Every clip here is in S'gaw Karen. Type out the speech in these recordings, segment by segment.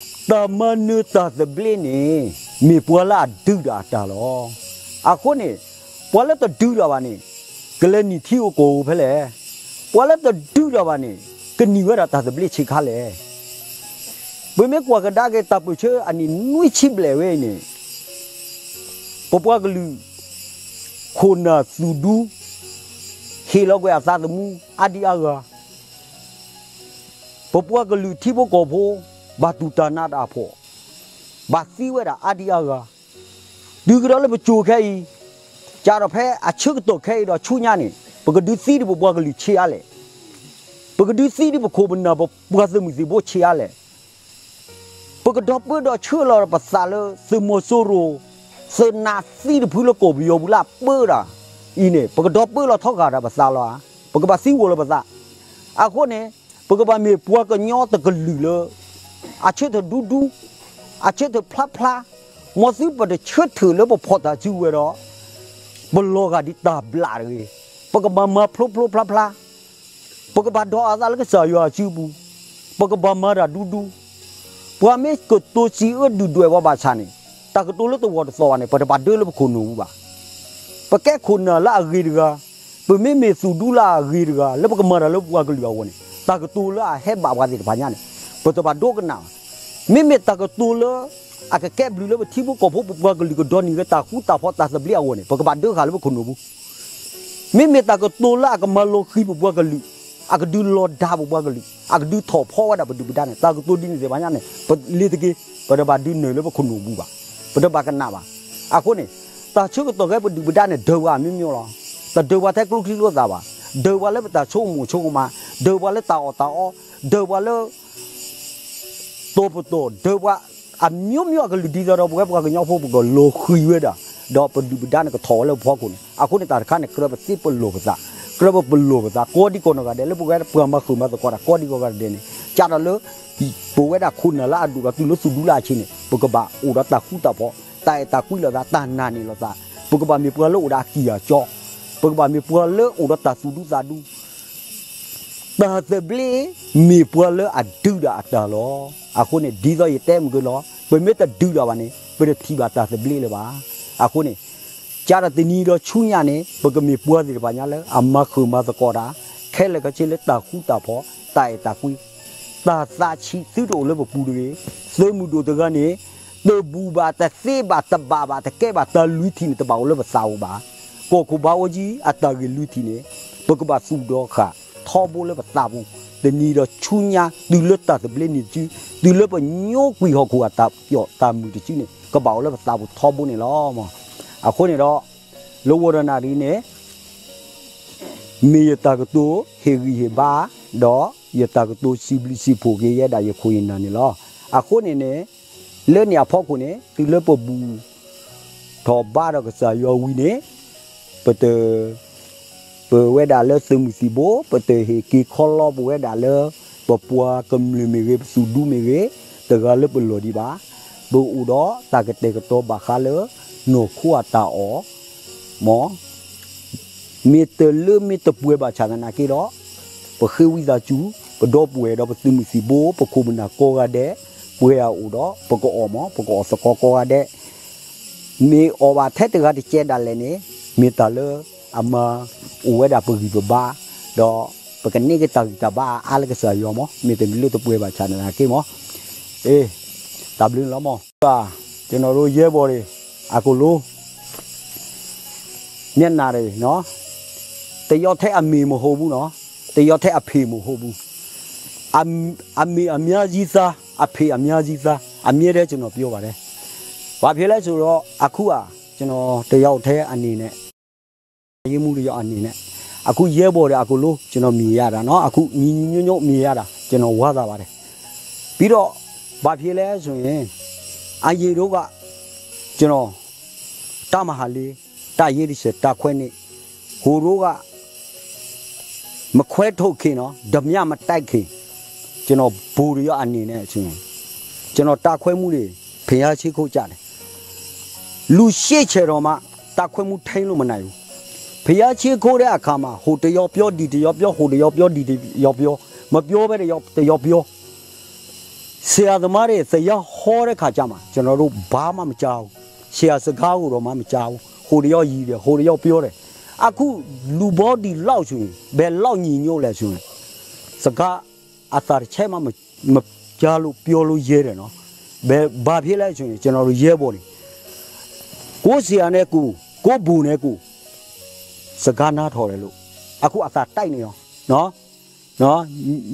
တၢ်မၤနၢၤတၢ်သဘျ့န့ၣ် မ့ၢ်ပှၤလၢအဒုးတၢ်အတၢ်လီၤ. အဃိန့ၣ် ပှၤလၢတဒုးတၢ်ဘၣ်န့ၣ် ကလဲၤနံၣ်ထံအိၣ်ကီၢ်အိၣ်ဖဲလဲၣ်. ပှၤလၢတဒုးတၢ်ဘၣ်န့ၣ် ကနံၣ်ဝဲဒၣ်တၢ်သဘျ့ဆံးခါလဲၣ်. ပမ့ၢ်ကွၢ်ကဒါက့ၤတၢ်ပၢၢ်ဆၢအနံၣ်နွံဆံဘျဲၣ်ဝဲအံၤန့ၣ် ပပှၤကလုာ် ခိၣ်နၢ်သူၣ်ဒူ ဟ့ၣ်လီၤကွံာ်အသးသမူအါဒံအါဂၤ, ပပှၤကလုာ်ထံဖိကီၢ်ဖိ ဘၣ်တူၢ်တၢ်နးတၢ်ဖှီၣ်, ဘၣ်သံဝဲဒၣ်အါဒံအါဂၤ, တုၤကဒီးလၢပစိၤခဲအံၤ, ကဒီးဖဲအဆၢကတီၢ်ခဲအံၤဒီးဆူညါန့ၣ် ပကဒုးသံဒံးပပှၤကလုာ်ဆံးအါလဲၣ်. ပကဒုးသံဒံးပခိၣ်ပနၢ်ပပှၤသုးမုၢ်သံၣ်ဘိဆံးအါလဲၣ်. ပကဒီပုၢ်ဒီးဆှၢလီၤပသးလၢသုးမီၤစိရိၤ သုးနးသံတဖုလၢကီၢ်ပယီၤပူၤလၢအပၢတၢ်အံၤန့ၣ် ပကဒီပုၢ်လီၤထီဂာ်ဒၣ်ပသးလီၤဧါ. ပကဘၣ်သံဝီၤလၢပသး. အဃိန့ၣ် ပကဘၣ်မ့ၢ်ပှၤကညီတကလုာ်လၢ အဆၢထၢၣ်ဒူဒူ, အဆၢထၢၣ်ဖျါဖျါ, မ်သုပတဆၢထၢၣ်လၢပဖီၣ်တၢ်စုဝဲဒီး ပလီၤဂာ်ဒ်တၢ်ဘျးတဂ့ၤ. ပကဘၣ်မၤဖျိဖျိဖျါဖျါ ပကဘၣ်ဒိးအသးလၢကစၢ်ယွၤအစုပူၤ, ပကဘၣ်မၤတၢ်ဒူဒူ, ပှၤမ့ၢ်ကတိၤစံးအၢဒုၣ်ဒွဲၣ်ပှၤဘၣ်ဆၣ်န့ၣ် တၢ်ကတိၤလၢတဝီတသီဘၣ်န့ၣ် ပတဘၣ်ဒၢလၢပခိၣ်နူာ်ပူၤဘၣ်. ပကဲခိၣ်နၢ်လၢအဂ့ၤတဂၤ, ပမ့မ့ၢ်သူၣ်ဒူလၢအဂ့ၤတဂၤ လၢပကမၤတၢ်လၢပပှၤကလုာ်အဂီၢ်န့ၣ် တၢ်ကတိၤလၢအဟဲဘၣ်ပှၤသ့ၣ်တဖၣ်ညါန့ၣ် ပတဘၣ်ဒိကနၣ်ဘၣ်. မ့မ့ၢ်တၢ်ကတိၤလၢ အကကဲဘျုးလၢပထံဖိကီၢ်ဖိ ပပှၤကလုာ်ကဒိးန့ၢ်က့ၤတၢ်ဃူတၢ်ဖိးတၢ်သဘျ့အဂီၢ်န့ၣ် ပကဘၣ်ဒၢဃာ်လၢပခိၣ်နူာ်ပူၤ. မ့မ့ၢ်တၢ်ကတိၤလၢအကမၤလီၤဃံၤပပှၤကလုာ်, အကဒုးလီၤဒါပပှၤကလုာ်, အကဒုးထီၣ်ဖီဝဲဒၣ်ပဒုၣ်ပဒါန့ၣ် တၢ်ကတိၤဒ်န့ၣ်သ့ၣ်တဖၣ်ညါန့ၣ် ပလ့ၤတက့ၢ်, ပတဘၣ်ဒုးနုာ်လၢပခိၣ်နူာ်ပူၤဘၣ်, ပတဘၣ်ကနၣ်ဘၣ်. အဃိန့ၣ် တၢ်ဆၢကတီၢ်ခဲအံၤပဒုၣ်ပဒါန့ၣ် ဒၢးပှၤအမျိုးမျိုးလီၤ. တဒၢးပှၤထဲကျိချံကျိသၣ်ဘၣ်, ဒၢးပှၤလၢပတၢ်ဆိကမိၣ်ဆိကမး, ဒၢးပှၤလၢတၢ်အီၣ်တၢ်အီ, ဒၢးပှၤလၢ တီၤပတီၢ် ဒၢးပှၤ အမျိုးမျိုးအကလုာ် ဒ်သိးဒီးပဝဲပှၤကညီဖိ ပကလီၤဃံၤဝဲဒၣ်, ဒီးပဒုၣ်ပဒါန့ၣ်ကထီၣ်ဝဲလၢပဖီခိၣ်န့ၣ်. အဃိန့ၣ် တၢ်တခါန့ၣ် ကြၢးပသ့ပလီၢ်ပသး, ကြၢးပပလီၢ်ပသး ကိးဒံကိးနီၢ်ဂၤဒဲး လၢပဝဲပှၤမၤဃုာ်မၤသကိးတၢ် ကိးဒံကိးဂၤဒဲးန့ၣ် ကဒီးလၢ ပဝဲဒၣ်ခိၣ်နၢ်လၢအဒိၣ်ဒီးတုၤလၢသူၣ်ဒူလၢအဆံးန့ၣ် ပကဘၣ်အိၣ်ဒီးတၢ်ဃူတၢ်ဖိး, တၢ်အဲၣ်တၢ်ကွံလိာ်သး, တၢ်နာ်န့ၢ်လိာ်သး, ပကဘၣ်မ့ၢ်ပှၤလၢအိၣ်ဒီးအကံၢ်အစီ, ပကဘၣ်မ့ၢ်ပှၤလၢအိၣ်ဒီးတၢ်သူၣ်ဒူသးဒူ တၢ်သဘျ့ မ့ၢ်ပှၤလၢအဒုးတၢ်အတၢ်လီၤ. အဃိန့ၣ် ဒ်သိးယတဲမုၢ်ကလီၤ ပမ့ၢ်တဒုးတၢ်ဘၣ်န့ၣ် ပတထံၣ်ဘၣ်တၢ်သဘျ့လၢၤဘၣ်. အဃိန့ၣ် ကဒီးတနံၤဒီးဆူညါန့ၣ် ပကမ့ၢ်ပှၤသ့ၣ်တဖၣ်ညါလၢအမၤဃုာ်မၤသကိးတၢ်, ခဲလၢာ်ခဲဆ့လၢတၢ်ဃူတၢ်ဖိး, တၢ်အဲၣ်တၢ်ကွံ, တၢ်သးဆံးသုတအိၣ်လၢပပူၤတဂ့ၤ. သုးမုၢ်ဒိၣ်တဂၤန့ၣ် တဘူၣ်ဘၣ်တသ့ဘၣ်တဘၣ်ဘၣ်တကဲဘၣ် တၢ်လွံၢ်ထံၣ်န့ၣ် တဘၣ်အိၣ်လၢပသးပူၤဘၣ်. ကီၢ်ခိၣ်ဘါအူကၠံအတၢ်ဂ့ၢ်လွံၢ်ထံၣ်န့ၣ် ပကဘၣ်သူၣ်ဒီးဃာ်ထီဘိလၢပသးပူၤ, တနံၤဒီးဆူညါ တုၤလၢတၢ်သဘျ့န့ၣ်တစု, တုၤလၢပညိကွံာ်ဟီၣ်ခိၣ်အတၢ်ပျီၣ်တၢ်မုာ်တစုန့ၣ် ကဘၣ်အိၣ်လၢပသးပူၤထီဘိန့ၣ်လီၤ. အဃိန့ၣ်ဒီး လၢဝီၤဒီးနၣ်ရံၣ်န့ၣ် မ့ၢ်ယတၢ်ကတိၤဟ့ၣ်ဂံၢ်ဟ့ၣ်ဘါ, ဒီးယတၢ်ကတိၤစံးဘျုးစံးဖှိၣ်က့ၤယဲဒၣ်ယခိၣ်ယနၢ်န့ၣ်လီၤ. အဃိန့ၣ်န့ၣ် လၢန့ၣ်အဖီခိၣ်န့ၣ် တုၤလၢပဘူၣ်ထီၣ်ဘါဒီးကစၢ်ယွၤဝံၤန့ၣ် ပတ ပဝဲဒၣ်လၢသုးမုၢ်သံၣ်ဘိ ပတဟ့ၣ်က့ၤခီလီပဝဲဒၣ်လၢ ပပှၤကမျၢၢ်မ့ၢ်ဂ့ၤ ပသူၣ်ဒူမ့ၢ်ဂ့ၤ တဂၤလၢပလီၢ်ဒံးဘၣ်. ပအိၣ်ဒီးတၢ်ကတဲာ်ကတီၤဘၣ်ဃးလၢ နီၢ်ခိအတၢ်အီၣ် မ့ၢ် မ့ၢ်တလၢမ့ၢ်တပှဲၤဘၣ်ဆၣ်သနာ်က့ဒီး ပဃ့ဝံသးစူၤ ပဒီပုၢ်ဝဲၢ်ဒီးပသုးမုၢ်သံၣ်ဘိ ပခိၣ်ပနၢ်ကိးဂၤဒဲး ပှဲၤအအိၣ်ဒီး ပကအီၣ်မး ပကအီၣ်သကိးကိးဂၤဒဲး မ့ၢ်အီၣ်ဘၣ်ထဲတဂၤတကဲဒၣ်လဲာ်န့ၣ် မ့ၢ်တၢ်လၢအမၤအိၣ်ဝဲဒၣ်ပဂံၢ်ပဘါ ဒီးပကန့ၢ်က့ၤတၢ်ဂံၢ်တၢ်ဘါအါလၢကစၢ်ယွၤမး မ့ၢ်တမ့ၢ်လၢတပှဲၤဘၣ်ဆၣ်သနာ်က့မး တၢ်ဘျုးလီၤမး ကျွန်တော်တို့ရဲဘော်တွေ အကုန်လုံး မျက်နှာတွေနော် တယောက်ထဲအမေမဟုတ်ဘူးနော် တယောက်ထဲအဖေမဟုတ်ဘူး အမေအများကြီးသား အဖေအများကြီးသား အမြဲတမ်းကျွန်တော်ပြောပါတယ် ဘာဖြစ်လဲဆိုတော့အခုကကျွန်တော်တယောက်ထဲအနေနဲ့ ရေးမှုတစ်ယောက်အနေနဲ့အခုရဲဘော်တွေအကုန်လုံးကျွန်တော်မြင်ရတာနော်အခုညီညီညွတ်ညွတ်မြင်ရတာကျွန်တော်ဝမ်းသာပါတယ်ပြီးတော့ဘာဖြစ်လဲဆိုရင်အရင်တုန်းကကျွန်တော်တပ်မဟာလေးတပ်ရင်းတစ်ဆယ်တပ်ခွဲနှစ်ဟိုတုန်းက မခွဲထုတ်ခင်နော်ဓမြမတိုက်ခင်ကျွန်တော်ဘူရီရောအနေနဲ့ဆိုရင်ကျွန်တော်တာခွဲမှုတွေဖျားချိတ်ခုတ်ကြတယ်လူရှေ့ချေတော်မှတာခွဲမှုထိန်းလို့မနိုင်ဘူးဖျားချိတ်ခုတ်တဲ့အခါမှာဟိုတရောပြောဒီတရောပြောဟိုတရောပြောဒီတရောပြောမပြောဘဲတရောတရောပြော ဆရာသမားတွေ သရက်ဟောတဲ့ခါကျမှ ကျွန်တော်တို့ ဘာမှမကြားဘူး။ ဆရာစကားကိုတော့မှ မကြားဘူး။ ဟိုတယောက်ရေးတယ် ဟိုတယောက်ပြောတယ်။ အခု လူပေါင်းဒီလောက်ဆိုရင် ဘယ်လောက်ညီညွတ်လဲဆိုရင် စကားအသံတစ်ချက်မှ မကြားလို့ပြောလို့ရဲတယ်နော်။ ဘယ် ဘာဖြစ်လဲဆိုရင် ကျွန်တော်တို့ ရဲဘော်တွေ ကိုယ့်ဆရာနဲ့ကိုယ် ကိုယ့်ဗိုလ်နဲ့ကိုယ် စကားနားထောင်တယ်လို့ အခုအသံတိုက်နေရောနော်။ နော်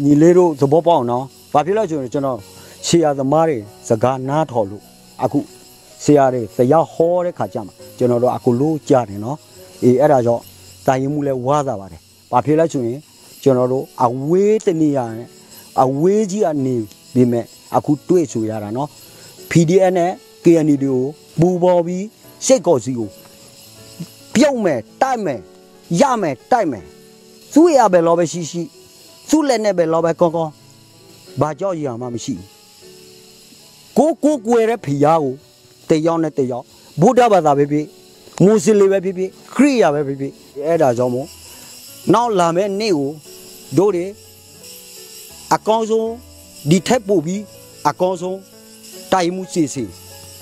ညီလေးတို့ သဘောပေါက်အောင်နော်။ ဘာဖြစ်လဲဆိုရင် ကျွန်တော် ဆရာသမားတွေ စကားနားထောင်လို့ အခု ဆရာတွေ သရက်ဟောတဲ့ခါကျမှ ကျွန်တော်တို့ အကုန်လုံးကြားတယ်နော်။ အေး အဲ့ဒါကြောင့် တိုင်းရင်းမှူးလည်း ဝမ်းသာပါတယ်။ ဘာဖြစ်လဲဆိုရင် ကျွန်တော်တို့ အဝေးတနေရာ အဝေးကြီးကနေပေမဲ့ အခုတွေ့ဆိုရတာနော်။ ဖီဒီအမ်နဲ့ ကရင်နီဒီကို ပူးပေါင်းပြီး စစ်ကောင်စီကို ပြုတ်မယ် တိုက်မယ် ရမယ် တိုက်မယ်။ သူ့အရာဘယ်လောက်ပဲရှိရှိ သူ့လက်နဲ့ဘယ်လောက်ပဲကောင်းကောင်း ဘာကြောက်စရာမှမရှိဘူး။ ကိုယ်ကိုးကွယ်တဲ့ဘုရားကို တစ်ယောက်နဲ့တစ်ယောက် ဗုဒ္ဓဘာသာပဲဖြစ် မွတ်စလင်ပဲဖြစ်ဖြစ် ခရစ်ယာန်ပဲဖြစ်ဖြစ် အဲ့ဒါကြောင့်မို့ နောက်လာမယ့်နေ့ကို တို့တွေ အကောင်းဆုံး ဒီထက်ပိုပြီး အကောင်းဆုံး တိုင်းမှူး ကျေစင်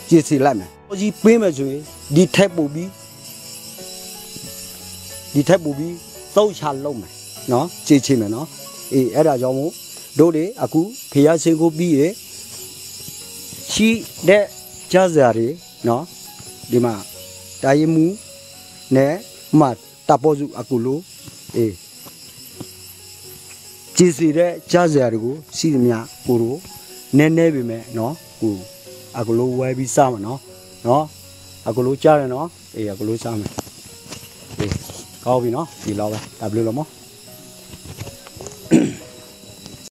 ကျေစင်လိုက်မယ်။ ကြီးပေးမယ်ဆိုရင် ဒီထက်ပိုပြီး ဒီထက်ပိုပြီး သုံးချလုပ်မယ်နော် ကျေချင်မယ်နော်။ အေး အဲ့ဒါကြောင့်မို့ တို့တွေ အခု ဘုရားရှိခိုးပြီးရင် ရှိတဲ့ကျမ်းစာတွေနော် ဒီမှာ တိုင်းရင်းမှူးနဲ့ မှ တပ်ပေါင်းစုအကုန်လုံး အေး ကျင့်စေတဲ့ကျမ်းစာတွေကို ရှိသမျှကိုတော့ နည်းနည်းပေမဲ့နော် ကို အကလို့ဝဲပြီးစားမယ်နော် နော် အကလို့ကြားတယ်နော် အေး အကလို့စားမယ် အေး ကောင်းပြီနော် ဒီလောက်ပဲ တၢ်ဘျုးလီၤမး